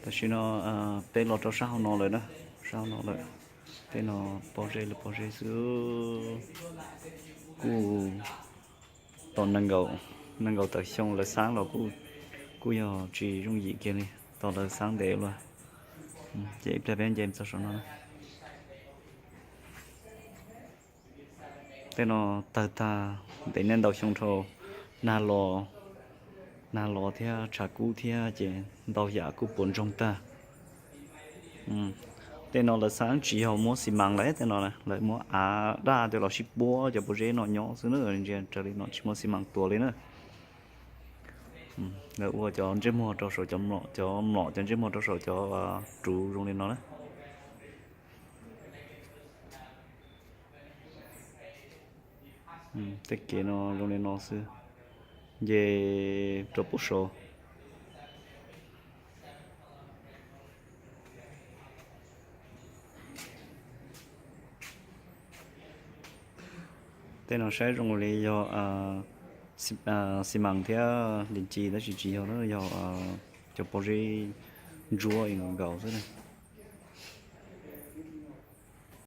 Tam sim no peb los rau sab hauv no lawm na, sab hauv no lawm. Tej no pob zeb los pob zeb xwb. Kuj tau nees nkaum tawm xyoo lawv xaab los kuj yog tsis yooj yim kiag li, tau lawv xaab ntev luaj. Ces ib pliag peb nce txog saum no na. Tej no tawg tag, ntev niaj ntau xyoo dhau, nag los, nag los thiab tshav kub thiab ces ntau yam kuj puas ntsoog tag. Tej no lawv xaab tsis yog muab xi mas lawm, tej no lawv muab av daj coj los sib puab cov pob zeb no nyob xwb na, ntsia raws li no tsis muaj xi mas tuav li na. Lawv ua cov ntsej muag rau saum cov mlom, cov mlom cov ntsej muag rau saum cov ruv zoo li no na. Tej kev no zoo li no xwb, nce rau pem saud. Tej no saib zoo li yog xi mas thiab lis ci tab sis tsis yog na, yog cov pob zeb ntsuab nkaus xwb.